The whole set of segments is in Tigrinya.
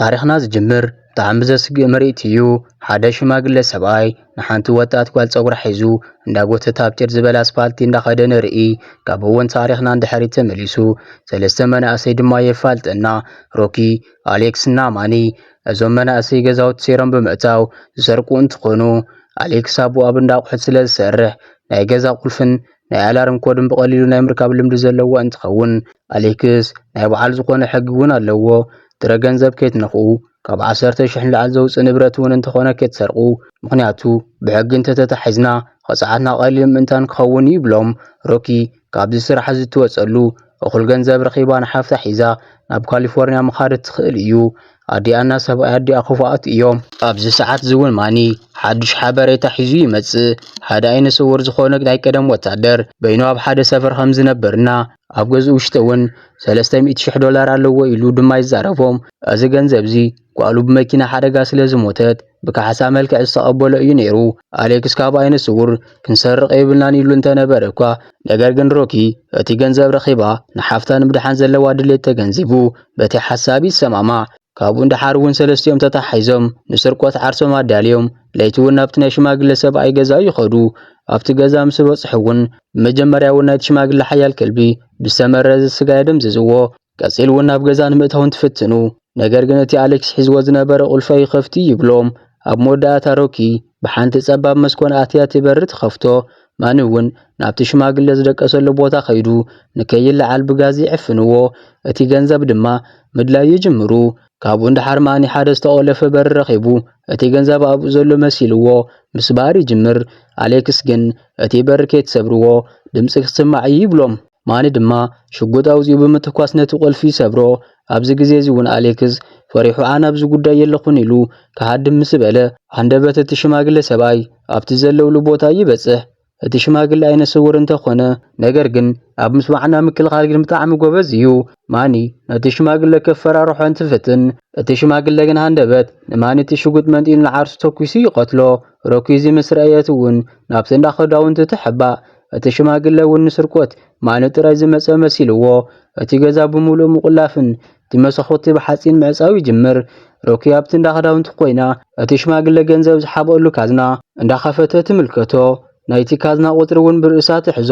ታሪኽና ዝጅምር ብጣዕሚ ዘስግእ ምርኢት እዩ። ሓደ ሽማግለ ሰብኣይ ንሓንቲ ወጣት ጓል ጸጉራ ሒዙ እንዳጎተታ ኣብ ጭር ዝበለ ኣስፋልቲ እንዳኸደ ንርኢ። ካብ እውን ታሪኽና እንድሕሪት ተመሊሱ ሰለስተ መናእሰይ ድማ የፋልጠና። ሮኪ፣ ኣሌክስ እና ማኒ። እዞም መናእሰይ ገዛውቲ ሴሮም ብምእታው ዝሰርቁ እንትኾኑ፣ ኣሌክስ ኣቦ ኣብ እንዳ ኣቑሑት ስለ ዝሰርሕ ናይ ገዛ ቁልፍን ናይ ኣላርም ኮድን ብቐሊሉ ናይ ምርካብ ልምዲ ዘለዎ እንትኸውን፣ ኣሌክስ ናይ በዓል ዝኾነ ሕጊ እውን ኣለዎ። ጥረ ገንዘብ ከይትነኽኡ፣ ካብ ዓሰርተ ሽሕ ንላዕሊ ዘውፅእ ንብረት እውን እንተኾነ ከይትሰርቁ፣ ምኽንያቱ ብሕጊ እንተተታሒዝና ቐፅዓትና ቀሊል ምእንታን ክኸውን እዩ ይብሎም። ሮኪ ካብዚ ስራሕ እዚ እትወፀሉ እኹል ገንዘብ ረኺባ ንሓፍታ ሒዛ ናብ ካሊፎርኒያ ምኻድ ትኽእል እዩ። ኣዲኣና ሰብኣይ ኣዲኣ ክፉኣት እዮም። ኣብዚ ሰዓት እዚ እውን ማኒ ሓዱሽ ሓበሬታ ሒዙ ይመጽእ። ሓደ ዓይነ ስውር ዝኾነ ናይ ቀደም ወታደር በይኑ ኣብ ሓደ ሰፈር ከም ዝነብርና ኣብ ገዝኡ ውሽጢ እውን ሰለስተ ሚእቲ ሽሕ ዶላር ኣለዎ ኢሉ ድማ ይዛረቦም። እዚ ገንዘብ እዚ ጓሉ ብመኪና ሓደጋ ስለ ዝሞተት ብካሕሳ መልክዕ ዝተቐበሎ እዩ ነይሩ። ኣሌክስ ካብ ዓይነ ስውር ክንሰርቕ የብልናን ኢሉ እንተነበረ እኳ፣ ነገር ግን ሮኪ እቲ ገንዘብ ረኺባ ንሓፍታ ንምድሓን ዘለዋ ድሌት ተገንዚቡ በቲ ሓሳብ ይሰማማዕ። ካብኡ ንደሓር እውን ሰለስቲኦም ተተሓሒዞም ንስርቆት ዓርሶም ኣዳልዮም ለይቲ እውን ናብቲ ናይ ሽማግለ ሰብኣይ ገዛ ይኸዱ። ኣብቲ ገዛ ምስ በጽሑ እውን ብመጀመርያ እውን ናይቲ ሽማግለ ሓያል ከልቢ ብዝተመረዘ ስጋ የደምዝዝዎ። ቀጺሉ እውን ናብ ገዛ ንምእታው እንትፍትኑ፣ ነገር ግን እቲ ኣሌክስ ሒዝዎ ዝነበረ ቁልፊ ኣይኸፍት ይብሎም። ኣብ መወዳእታ ሮኪ ብሓንቲ ጸባብ መስኮን ኣትያ እቲ በሪ ትኸፍቶ። ማኒ እውን ናብቲ ሽማግለ ዝደቀሰሉ ቦታ ከይዱ ንከይለዓል ብጋዝ ይዕፍንዎ። እቲ ገንዘብ ድማ ምድላይ ይጅምሩ። ካብኡ ንደሓር ማኒ ሓደ ዝተቖለፈ በሪ ረኺቡ እቲ ገንዘብ ኣብኡ ዘሎ መሲልዎ ምስባር ይጅምር። ኣሌክስ ግን እቲ በሪ ከይትሰብርዎ ድምፂ ክስማዕ እዩ ይብሎም። ማኒ ድማ ሽጉጥ ኣውፂኡ ብምትኳስ ነቲ ቁልፊ ይሰብሮ። ኣብዚ ግዜ እዚ እውን ኣሌክስ ፈሪሑ ኣነ ኣብዚ ጉዳይ የለኹን ኢሉ ክሃድም ምስ በለ፣ ሃንደበት እቲ ሽማግለ ሰብኣይ ኣብቲ ዘለውሉ ቦታ ይበጽሕ። እቲ ሽማግለ ዓይነ ስውር እንተኾነ፣ ነገር ግን ኣብ ምስማዕና ምክልኻል ግን ብጣዕሚ ጎበዝ እዩ። ማኒ ነቲ ሽማግለ ከፈራርሖ እንትፍትን፣ እቲ ሽማግለ ግን ሃንደበት ንማኒ እቲ ሽጉጥ መንጢሉ ንዓርሱ ተኩሱ ይቐትሎ። ሮኪ እዚ ምስ ረኣየት እውን ናብቲ እንዳ ክዳውንቲ ትሕባእ። እቲ ሽማግለ እውን ንስርቆት ማኒ ጥራይ ዝመጸ መሲልዎ፣ እቲ ገዛ ብምሉእ ምቑላፍን እቲ መሳኹቲ ብሓጺን ምዕጻው ይጅምር። ሮኪ ኣብቲ እንዳ ክዳውንቲ ኮይና፣ እቲ ሽማግለ ገንዘብ ዝሓብኣሉ ካዝና እንዳኸፈተ ትምልከቶ። ናይቲ ካዝና ቁጽሪ እውን ብርእሳ ትሕዞ።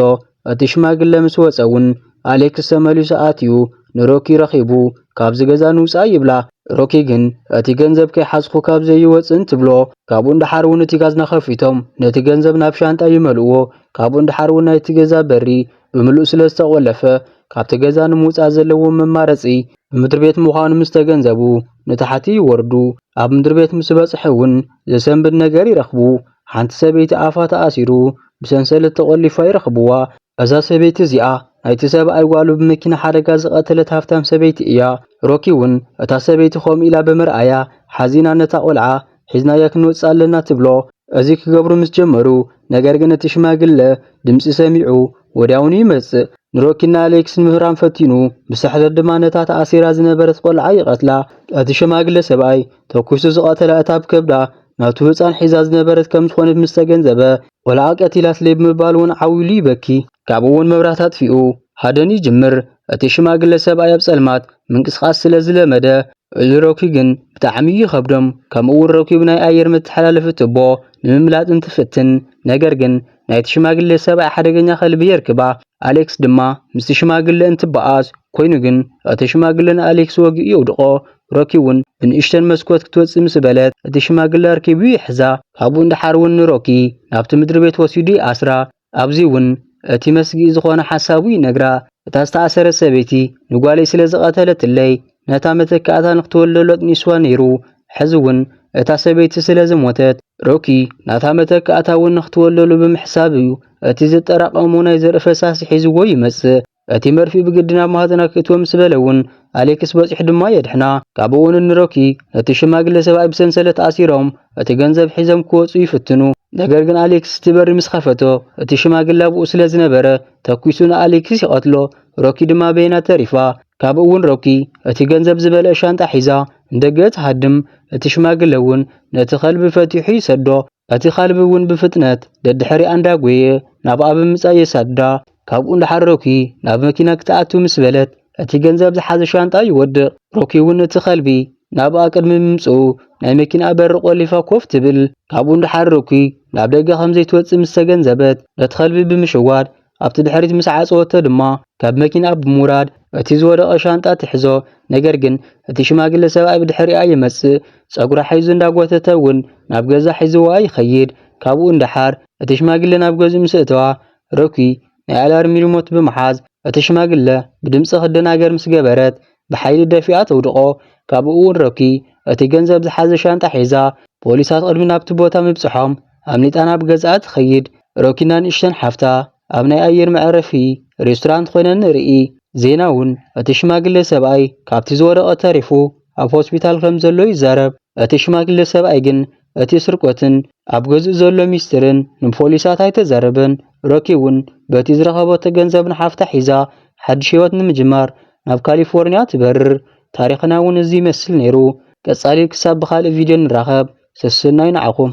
እቲ ሽማግለ ምስ ወጸ እውን ኣሌክስ ተመሊሱ ኣትዩ ንሮኪ ረኺቡ፣ "ካብዚ ገዛ ንውጻእ" ይብላ። ሮኪ ግን፣ "እቲ ገንዘብ ከይሓዝኩ ካብ ዘይወጽእን" ትብሎ። ካብኡ ንደሓር እውን እቲ ካዝና ከፊቶም ነቲ ገንዘብ ናብ ሻንጣ ይመልእዎ። ካብኡ ንደሓር እውን ናይቲ ገዛ በሪ ብምሉእ ስለ ዝተቖለፈ፣ ካብቲ ገዛ ንምውጻእ ዘለዎም መማረጺ ብምድሪ ቤት ምዃኑ ምስ ተገንዘቡ ንታሕቲ ይወርዱ። ኣብ ምድሪ ቤት ምስ በጽሑ እውን ዘሰንብድ ነገር ይረኽቡ። ሓንቲ ሰበይቲ ኣፋ ተኣሲሩ ብሰንሰለት ተቖሊፋ ይረኽብዋ። እዛ ሰበይቲ እዚኣ ናይቲ ሰብኣይ ጓሉ ብመኪና ሓደጋ ዝቐተለት ሃፍታም ሰበይቲ እያ። ሮኪ እውን እታ ሰበይቲ ከምኡ ኢላ ብምርኣያ ሓዚና ነታ ቆልዓ ሒዝናያ ክንወጽእ ኣለና ትብሎ። እዚ ክገብሩ ምስ ጀመሩ፣ ነገር ግን እቲ ሽማግለ ድምጺ ሰሚዑ ወዲያውኑ ይመጽእ። ንሮኪን ንኣሌክስን ምህራም ፈቲኑ፣ ብስሕተት ድማ ነታ ተኣሲራ ዝነበረት ቆልዓ ይቐትላ። እቲ ሽማግለ ሰብኣይ ተኲሱ ዝቐተላ እታ ኣብ ከብዳ ናቱ ህጻን ሒዛ ዝነበረት ከም ዝኾነት ምስ ተገንዘበ፣ ቆልዓ ቀቲላትለይ ብምባል እውን ዓው ኢሉ ይበኪ። ካብኡ እውን መብራት ኣጥፊኡ ሃደን ይጅምር። እቲ ሽማግለ ሰብኣይ ኣብ ጸልማት ምንቅስቓስ ስለ ዝለመደ፣ እዚ ሮኪ ግን ብጣዕሚ ይኸብዶም። ከምኡ እውን ሮኪ ብናይ ኣየር መተሓላለፊ ቱቦ ንምምላጥ እንትፍትን፣ ነገር ግን ናይቲ ሽማግለ ሰብኣይ ሓደገኛ ከልቢ የርክባ። ኣሌክስ ድማ ምስቲ ሽማግለ እንትበኣስ ኮይኑ ግን እቲ ሽማግለ ንኣሌክስ ወጊኡ የውድቖ። ሮኪ እውን ብንእሽተን መስኮት ክትወጽእ ምስ በለት እቲ ሽማግለ ኣርኪቡ ይሕዛ። ካብኡ ንደሓር እውን ንሮኪ ናብቲ ምድሪ ቤት ወሲዱ ይኣስራ። ኣብዚ እውን እቲ መስግኢ ዝኾነ ሓሳቡ ይነግራ። እታ ዝተኣሰረት ሰበይቲ ንጓለይ ስለ ዝቐተለትለይ ነታ መተካእታ ንክትወልደሉ ኣጥኒስዋ ነይሩ። ሕዚ እውን እታ ሰበይቲ ስለ ዝሞተት ሮኪ ናታ መተካእታ እውን ንክትወልደሉ ብምሕሳብ እዩ እቲ ዝጠራቐሞ ናይ ዘርኢ ፈሳሲ ሒዝዎ ይመጽእ። እቲ መርፍእ ብግዲ ናብ ማህጸና ክእትዎ ምስ በለ እውን ኣሌክስ በጺሑ ድማ የድሕና። ካብኡ እውን ንሮኪ ነቲ ሽማግለ ሰብኣይ ብሰንሰለት ኣሲሮም እቲ ገንዘብ ሒዞም ክወጹ ይፍትኑ። ነገር ግን ኣሌክስ እቲ በሪ ምስ ከፈቶ እቲ ሽማግለ ኣብኡ ስለ ዝነበረ ተኲሱ ንኣሌክስ ይቐትሎ። ሮኪ ድማ በይና ተሪፋ። ካብኡ እውን ሮኪ እቲ ገንዘብ ዝበልአ ሻንጣ ሒዛ ንደገ ትሃድም። እቲ ሽማግለ እውን ነቲ ከልቢ ፈቲሑ ይሰዶ። እቲ ከልቢ እውን ብፍጥነት ደድሕሪኣ እንዳጎየ ናብኣ ብምጻእ የሳድዳ። ካብኡ ንደሓር ሮኪ ናብ መኪና ክትኣቱ ምስ በለት እቲ ገንዘብ ዝሓዘ ሻንጣ ይወድቕ። ሮኪ እውን እቲ ከልቢ ናብኣ ቅድሚ ምምጽኡ ናይ መኪና በሪ ቆሊፋ ኮፍ ትብል። ካብኡ እንድሓር ሮኪ ናብ ደገ ከም ዘይትወጽእ ምስ ተገንዘበት፣ ነቲ ከልቢ ብምሽዋድ ኣብቲ ድሕሪት ምስ ዓጸወቶ ድማ ካብ መኪና ብምውራድ እቲ ዝወደቐ ሻንጣ ትሕዞ። ነገር ግን እቲ ሽማግለ ሰብኣይ ብድሕሪኣ ይመጽእ። ጸጉራ ሒዙ እንዳጎተተ እውን ናብ ገዛ ሒዝዋ ይኸይድ። ካብኡ እንድሓር እቲ ሽማግለ ናብ ገዝኡ ምስ እተዋ ሮኪ ናይ ኣላርም ሪሞት ብምሓዝ እቲ ሽማግለ ብድምጺ ክደናገር ምስ ገበረት ብሓይሊ ደፊኣ ተውድቖ። ካብኡ እውን ሮኪ እቲ ገንዘብ ዝሓዘ ሻንጣ ሒዛ ፖሊሳት ቅድሚ ናብቲ ቦታ ምብጽሖም ኣምሊጣ ናብ ገዝኣ ትኸይድ። ሮኪና ንእሽተን ሓፍታ ኣብ ናይ ኣየር መዕረፊ ሬስቶራንት ኮይነን ንርኢ። ዜና እውን እቲ ሽማግለ ሰብኣይ ካብቲ ዝወደቐ ተሪፉ ኣብ ሆስፒታል ከም ዘሎ ይዛረብ። እቲ ሽማግለ ሰብኣይ ግን እቲ ስርቆትን ኣብ ገዝኡ ዘሎ ሚስጥርን ንፖሊሳት ኣይተዛረበን። ሮኪ እውን በቲ ዝረኸበቶ ገንዘብ ንሓፍታ ሒዛ ሓድሽ ህይወት ንምጅማር ናብ ካሊፎርኒያ ትበርር። ታሪኽና እውን እዚ ይመስል ነይሩ። ቀጻሊ ክሳብ ብኻልእ ቪድዮ ንራኸብ። ሰሰናዩ ንዓኹም።